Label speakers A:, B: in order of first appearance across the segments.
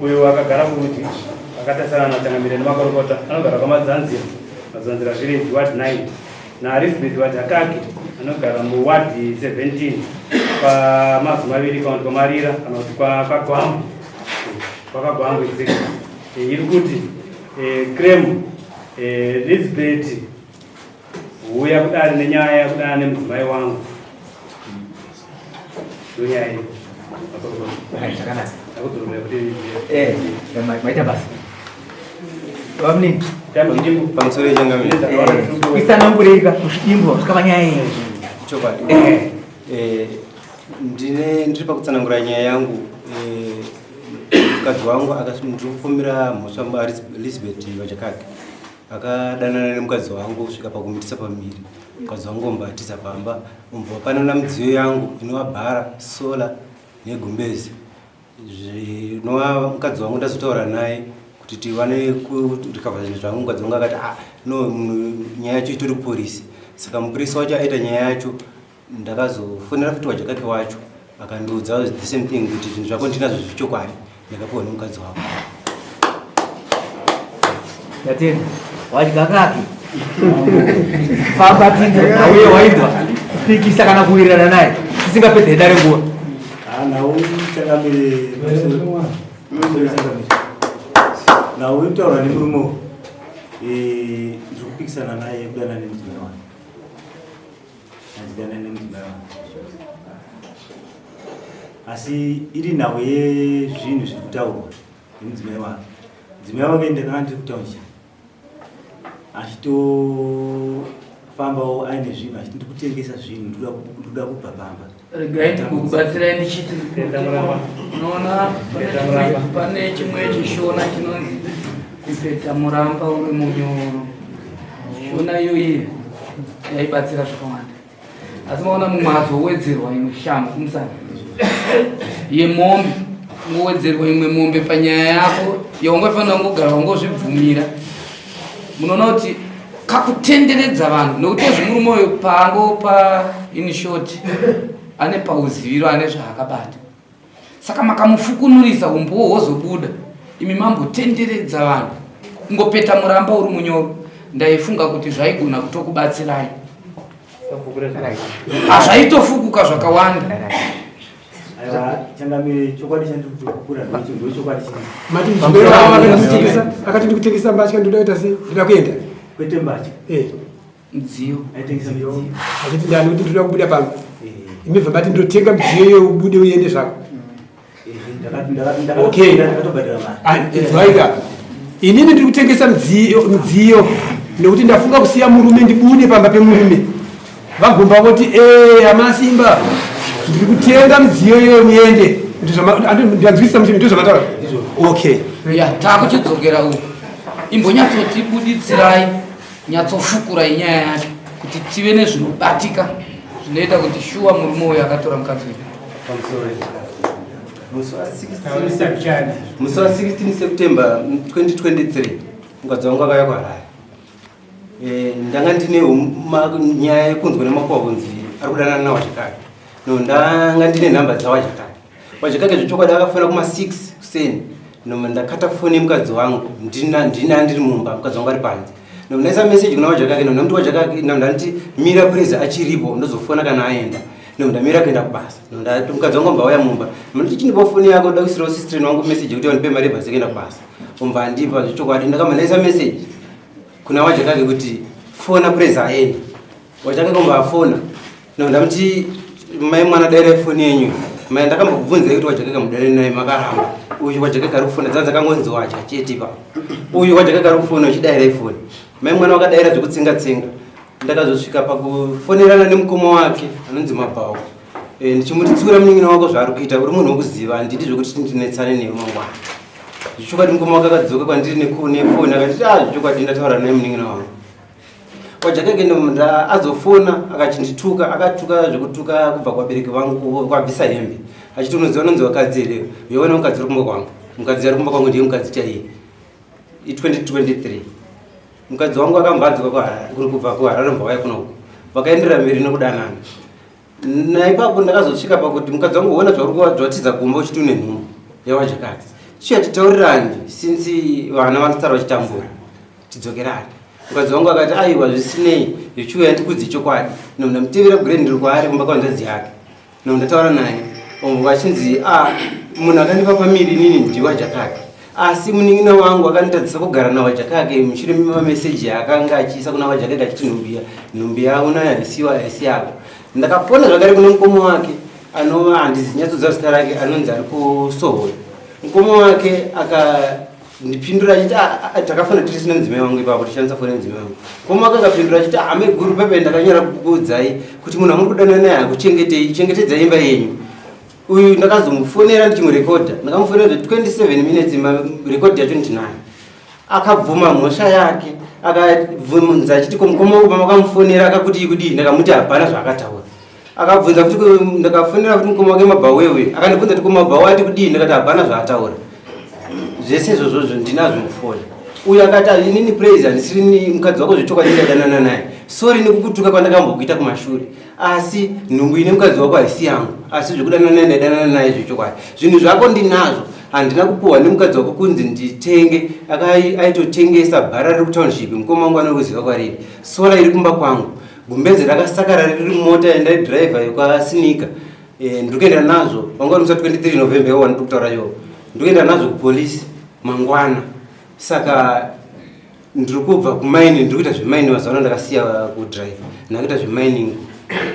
A: Uyu akagara kurudyi akatarisana naChangamire nemakorokota anogara kwaMadzanzira, Madzanzira Village, Ward 9, naElizabeth Wajakake anogara muWard 17 kwaMazumaviri kana kuti kwaMarira kana kuti kwaGwambu, kwakaGwambu exactly. Iri kuti Crem Elizabeth huya kudare nenyaya yekudana nemudzimai wangu. Ndonyaya iyi.
B: Zvakanaka.
A: Ndakudzorera kuti
B: Eh, maita basa. Vamnini.
C: Pamusoro yechangamire.
B: Isanangurika kusvidimbo kusvika panyaya iyi.
C: Chokwadi. Eh, ndine ndiri pakutsanangura nyaya yangu. Eh, mukadzi wangu akandipomera mhosva Elizabeth Vajakake. Akadanana nemukadzi wangu kusvika pakumitisa pamiri. Mukadzi wangu omba atiza pamba, ombva wapanana midziyo yangu inova bhara, sola negumbezi. Zvinova mukadzi wangu ndazotaura naye kuti tiwane kurikavha zvinhu zvangu. Mukadzi wangu akati ah, no, nyaya yacho itori kuporisi. Saka mupurisa wacho aita nyaya yacho, ndakazofonera futi wajakake wacho akandiudza the same thing kuti zvinhu zvako ndinazvo zvechokwadi ndakapiwa nemukadzi wako.
B: Ndatenda. Wadya kake. Famba tinze nauye wainzwa kupikisa kana kuwirirana naye tisingapedze dare nguva.
D: Nhau changamire nhau inotaurwa nemurume ndiri kupikisana naye kudana nemudzimai wake. Handidana nemudzimai wangu. Asi iri nhau yezvinhu zviri kutaurwa nemudzimai wake. Mudzimai wake ndakanga ndiri kutaunship achitofambawo aine zvinhu achiti ndiri kutengesa zvinhu ndikuda kubva pamba.
E: Regai ndikubatsirai ndichiti unoona pane chimwe chishona chinonzi kupeta muramba uri munyoro. Shona iyoyi yaibatsira zvakawanda, asi maona mumwe azowedzerwa imwe shamhu kumusana yemombe, kungowedzerwa imwe mombe panyaya yako yaungofanira kungogara wangozvibvumira. Munoona kuti kakutenderedza vanhu nekuti ezvemurume uyu paangopa in short ane pauziviro ane zvaakabata, saka makamufukunurisa umbowo hwozobuda, imi mambotenderedza vanhu kungopeta muramba uri munyoro. Ndaifunga kuti zvaigona kutokubatsirai, hazvaitofukuka zvakawanda.
D: Changamire, chokwadi chandiri kukura ndochokwadi chiri.
F: Mati mchibera akati ndikutengesa mbatya, ndoda kuita sei? Ndoda kuenda.
D: Kwete mbatya.
E: Midziyo.
D: Aitengesa midziyo.
F: Achiti ndani kuti ndoda kubuda pamba. Imi bva mati ndotenga midziyo iyo ubude uende zvako. Okay.
D: Ndakatobhadhara mari.
F: Inzwaika. Inini ndiri kutengesa midziyo nekuti ndafunga kusiya murume ndibude pamba pemurume. Vagomba voti eh amasimba ndiri kutenga midziyo iyoyo muende. Ndanzwisisa muchini ndizvo zvamataura. Okay.
E: Ya, takuchidzokera uku. Imbonyatsotibuditsirai, nyatsofukurai nyaya yacho kuti tive nezvinobatika zvinoita kuti shuwa murume uyu akatora mukadzi uyu.
C: Musi wa 16 September 2023 mukadzi wangu akauya kuHarare. Ndanga ndine nyaya yekunzwa nemakuhwa kunzi ari kudanana naWajakake. No, ndanga ndine nhamba dzaWajakake. Wajakake zvechokwadi akafona kuma 6 kuseni. No, ndakata foni yemukadzi wangu. Ndina ndiri mumba, mukadzi wangu ari panze. No, ndaisa message kuna Wajakake, no, ndamuti Wajakake, no, ndanditi mira preza achiripo, ndozofona kana aenda. No, ndamira kuenda kubasa. No, ndati mukadzi wangu ambauya mumba. Nditi chindipa foni yako, ndoda kuisirawo sister wangu message kuti wandipe mari yebhasi kuenda kubasa. Umva andipa zvechokwadi, ndakamba ndaisa message kuna Wajakake kuti fona preza aenda. Wajakake umva afona. No, ndamuti mai mwana dairai foni yenyu. Mai ndakambokubvunzai kuti Wajakake mudare naye makaramba. Uyu Wajakake ari kufona, dzanza kangonzi wacha chete ipapo. Uyu Wajakake ari kufona uchidairai foni. Mai mwana wakadaira zvekutsenga tsenga. Ndakazosvika pakufonerana nemukoma wake anonzi Mabhawu, ndichimuti tsiura munin'ina wako zvaari kuita, uri munhu wekuziva, handidi zvekuti ndinetsane newe mangwana. Zvechokwadi mukoma wake akadzoka kwandiri nefoni akatiti, a zvechokwadi ndataura naye munin'ina wangu wajakake. Nda azofona akachindituka, akatuka zvekutuka kubva kuvabereki vangu, kwabvisa hembe, achiti unoziva unonzi vakadzi here? Uyoona mukadzi uri kumba kwangu, mukadzi ari kumba kwangu ndiye mukadzi chaiye. I2023 mukadzi wangu akambva adzoka kuri kubva kuHarare, mbva waya kunoku, vakaenderera mberi nekudanana. Naipapo ndakazosvika pakuti mukadzi wangu, uona zvauri zvatiza kumba uchiti une nhumbu yawajakati, chiya titaurirani, since vana vanosara vachitambura, tidzokerani. Mukadzi wangu akati aiwa, zvisinei, zvichiuya ndikudze chokwadi. Ndamutevera kugirendiri kwaari kumba kwanzvadzi yake, ndataura naye, ombo vachinzi a munhu akandipa pamiri inini ndiwajakake, asi munin'ina wangu akanditadzisa kugara nawajakake mushure memameseji akanga achiisa kuna wajakake achiti nhumbi yauna haisiwa, haisi yako. Ndakafona zvakare kune mukoma wake anova, handizi nyatsoziva zita rake, anonzi ari kuSohoe. Mukoma wake akandipindura achiti, "Ah, ah, takafona tiri sina mudzimai wangu ipapo, tichishandisa foni yemudzimai wangu." Mukoma wake akapindura achiti, "Ame guru pepe, ndakanyara kukuudzai kuti munhu amuri kudanana naye hakuchengetei, chengetedzai imba yenyu." Uyu ndakazomufonera ndichimurekodha, ndakamufonera 27 minutes, rekodhi yacho ndinayo. Akabvuma mhosva yake, akabvunza achiti, "Ko mukoma wangu pamakamufonera akakuti kudii?" Ndakamuti hapana zvaakataura. Akabvunza kuti ndakafonera kuti mukoma wake Mabhawewe, akandibvunza kuti ko Mabhawe ati kudii? Ndakati hapana zvaataura. Zvese izvozvozvo ndinazvo mufoni. Uyu akati, "Inini Praise handisiri mukadzi wako zvechokwadi, ndadanana naye. Sorry nekukutuka kwandakambokuita kumashure, asi nhumbu ine mukadzi wako haisi yangu, asi zvekudanana naye ndaidanana naye zvechokwadi. Zvinhu zvako ndinazvo, handina kupuhwa nemukadzi wako kunzi nditenge. Aitotengesa bhara riri kutownship, mukoma wangu anokuziva kwariri, solar iri kumba kwangu, gumbeze rakasakara riri mumota yandaidhiraivha yekwasinika. Ndiri kuenda nazvo vanga vari musi 23 November iwo wandiri kutaura iwo, ndiri kuenda nazvo kupolisi mangwana. Saka ndiri kubva kumaini, ndiri kuita zvemaini mazuva ano, ndakasiya kudhiraivha, ndakuita zvemining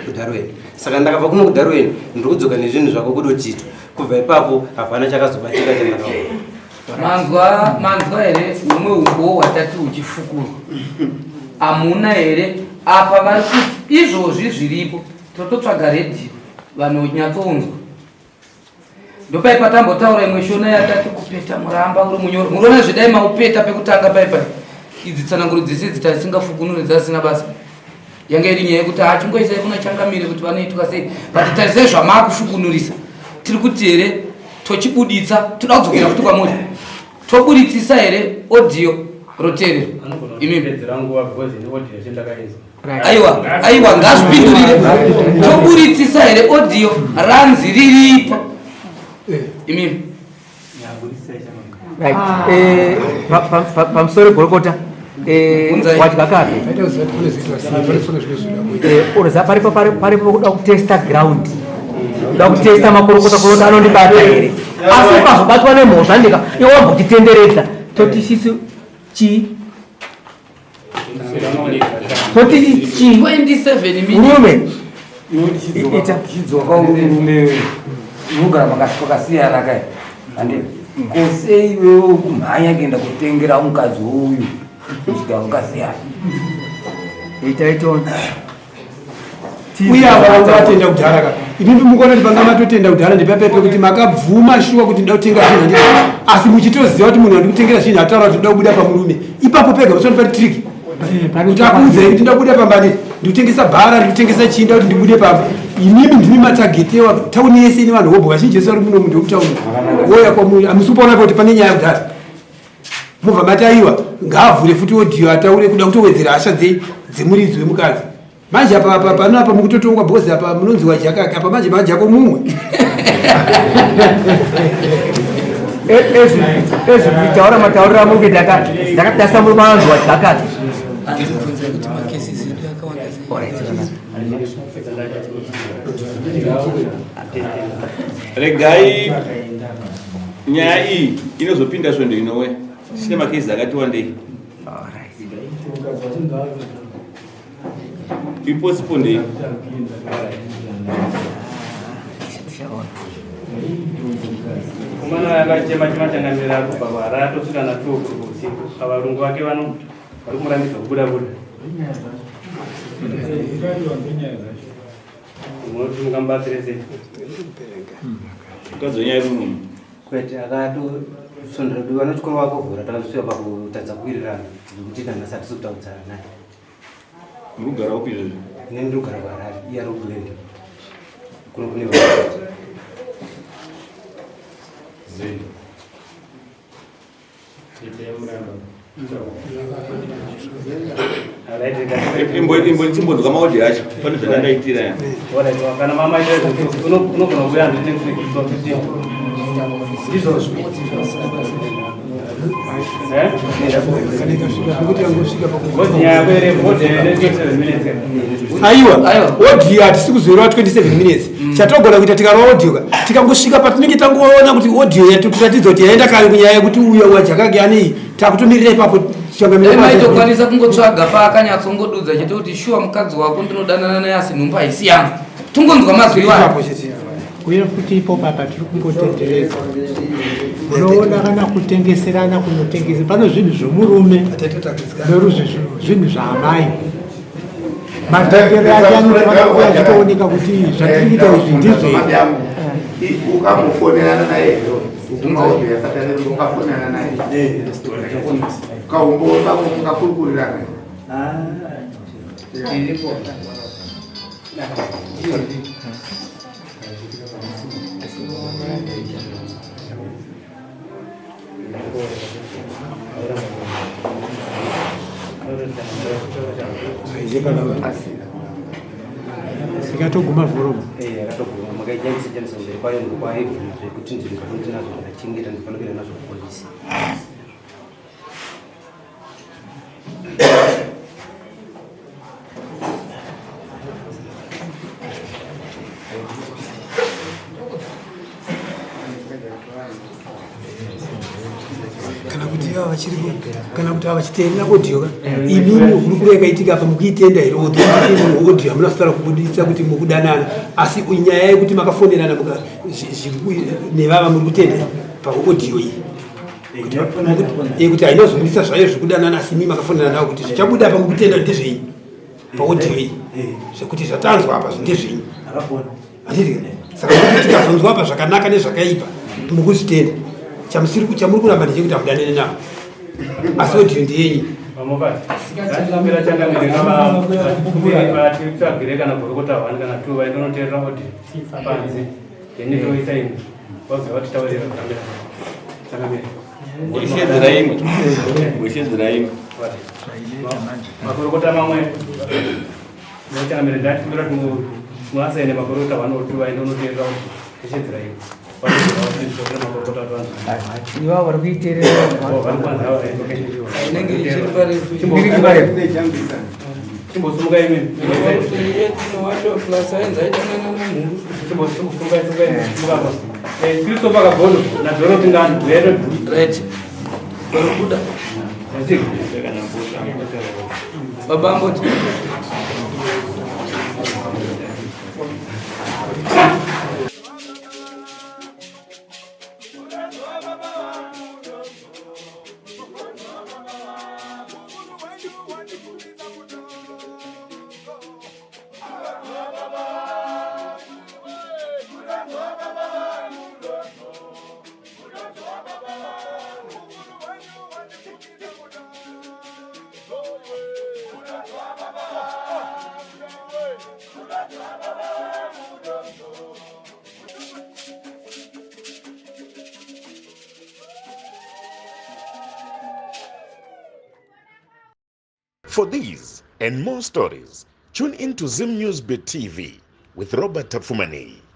C: kuDarwin. Saka ndakabva kuno kuDarwin, ndiri kudzoka nezvinhu zvako kudotito." Kubva ipapo hapana chakazobatika chandakaona.
E: Manzwa, manzwa here humwe umbowo hwatati huchifukurwa? Hamuna here? Apa vari kuti izvozvi zviripo, tototsvaga redhiyo vanonyatsonzwa. Ndopai patambotaura imwe shona yatati kupeta muramba uri munyoro. Munoona zvedai maupeta pekutanga pai idzi tsananguro dzese idzi tasingafukunure dzasina basa. Yanga iri nyaya yekuti hachingoisai kuna changamire kuti vanoitwa sei, but tarisai zvamaakufukunurisa. Tiri kuti here tochibuditsa, toda kudzokera futi kwamuri, toburitsisa here audio roteerero imimi?
A: Pedzera nguva because ini audio yacho ndakainzwa.
E: Aiwa, aiwa, ngazvipindurire. Toburitsisa here audio ranzi riripo imimi?
B: Right. Pamusoro gorokota,
E: Bvunzai.
B: wadya kake.
F: Aita kuziva kuti kune zviitwa sei, pane fona zvinozoda kuita.
B: Unoziva paripo kuda kutesta ground, kuda kutesta makorokota kuona anondibata here. Asi ukazobatwa nemhosva ndika iwe wambotitenderedza, toti sisu chii, toti chii?
E: 27 minutes.
B: Murume ita.
G: Chidzoka uri murume unogara pakasiyana kai, handi kosei iwewe kumhanya kuenda kutengera mukadzi uyu kusvika wakasiyana?
B: Ita itona.
F: Uye ava vanga vatenda kudhara ka. Imimi mukuona kuti vanga matotenda kudhara ndepapepe kuti makabvuma shuwa kuti ndoda kutenga zvinhu, handiti? Asi muchitoziva kuti munhu andikutengera zvinhu ataura kuti ndoda kubuda pamurume. Ipapo pega musati pari trick kuti akuudzai kuti ndabuda pamba, ndikutengesa bhara, ndikutengesa chinda kuti ndibude pamba. Imimi ndimi matagetewa, tauni yese ine vanhu hobho, vazhinji vese vari muno munhu wekutauni woya kwamuri. Hamusi kupaona kuti pane nyaya kudhara, mobva mati aiwa, ngaavhure futi audio ataure, kuda kutowedzera hasha dzemuridzi wemukadzi. Manje apa apa pano apa mukutotongwa bhozi apa, munonzi wajakaka apa, manje majako mumwe.
B: Ezvitaura matauriro amuke, ndakatasa murume anonzi wadyakati.
E: Andibvunzai kuti macases edu akawanda sei.
H: Regai nyaya iyi inozopinda svondo inouya, tichine makesi akati wandei. Iposipondei.
A: Komana akachema chema changamira ari kubva kuHarare, atosvika na2 o'clock usiku. Avarungu vake vano vari kumurambidza kubuda buda. Munoti mungamubatsire sei?
H: Mukadzi wenyaya iri muno.
C: Kwete, akatosondera kuti vanochikoro vakovhura, takazosvika pakutadza kuwirirana zvekuti nanhasi hatisi kutaudzana naye.
H: Muri kugara upi izvezvi?
C: Ini ndiri kugara kuHarare, iye ari kuGlendale. Kuno kune vanhu.
A: Zii.
H: Imbo maaudio acho pane zvandandaitira ya.
A: Kana mama ita unogona kuuya handiti next week so 15. Ndizvozvo. Eh? Because nyaya yako iri bhodhi ine 27 minutes.
F: Aiwa, audio hatisi kuzoirova 27 minutes. Chatogona kuita, tikarova audio ka, tikangosvika patinenge tangoona kuti audio yatotiratidza kuti yaenda kare kunyaya yekuti uyo wajakake anei, takutomirira ipapo.
E: Dai maitokwanisa kungotsvaga paakanyatsongodudza chete kuti shuwa mukadzi wako ndinodanana naye, asi nhumbu haisi yangu, tungonzwa mazwi iwayo.
I: Uye futi ipo papa tiri kungotendereza, unoona kana kutengeserana kunotengesa, pano zvinhu zvomurume neruzvinhu zvaamai, matengero ake anofanira kuva achitooneka kuti zvatiri kuita izvi ndizvo.
J: Ukambofonerana naye maaudio yakatare, ukafonerana naye kaumbo kako mukakurukurirana?
E: Iripo.
I: Ikatoguma volume.
C: Yakatoguma, makaijambisa jambisa mberi kwayo ndokwaibvuma zvekuti ndinofanira ndinazvo, ndakachengeta, ndinofanira kuenda nazvo kupolisi.
F: Kana kuti ava vachiri, kana kuti ava vachiteerera audio ka, imimi hurukuro yakaitika apa mukuitenda here? Audio, audio hamuna kusara kubudisa kuti mukudanana, asi nyaya yekuti makafonerana nevava, muri kutenda paaudio iyi kuti hainozobudisa zvayo zvekudanana, asi imi makafonerana navo kuti zvichabuda apa mukutenda ndezvei paaudio iyi, zvekuti zvatanzwa apa ndezvei? Handiti saka kuti tikazonzwa apa zvakanaka nezvakaipa mukuzvitenda? Chamuri kuramba ndechekuti hamudanane navo, asi audio ndeyenyu.
A: Vamukati. Ngatimbira changamire, vatitsvagire kana gurukota 1 kana 2 vaende unoteerera audio panze, then toisa imwe vabva vatitaurira kuramira changamire.
H: Ishedzera imwe. Ishedzera imwe.
A: Makurukota mamwe changamire, ndatikumbira kuti muasaine makurukota 1 or 2 vaende unoteerera audio, ishedzera imwe. Makurukota.
B: Ivavo vari kuiteerera.
E: Inenge ichiri parefu.
B: Iri parefu.
A: Chimbosumuka imi.
E: Plus ainzi aidanana namhuru.
A: Christopher Kagondo naDorothy Ngani, uyai.
E: Right, vari kuda baba amboti.
K: For these and more stories, tune in to Zim News Bit TV with Robert Tafumani.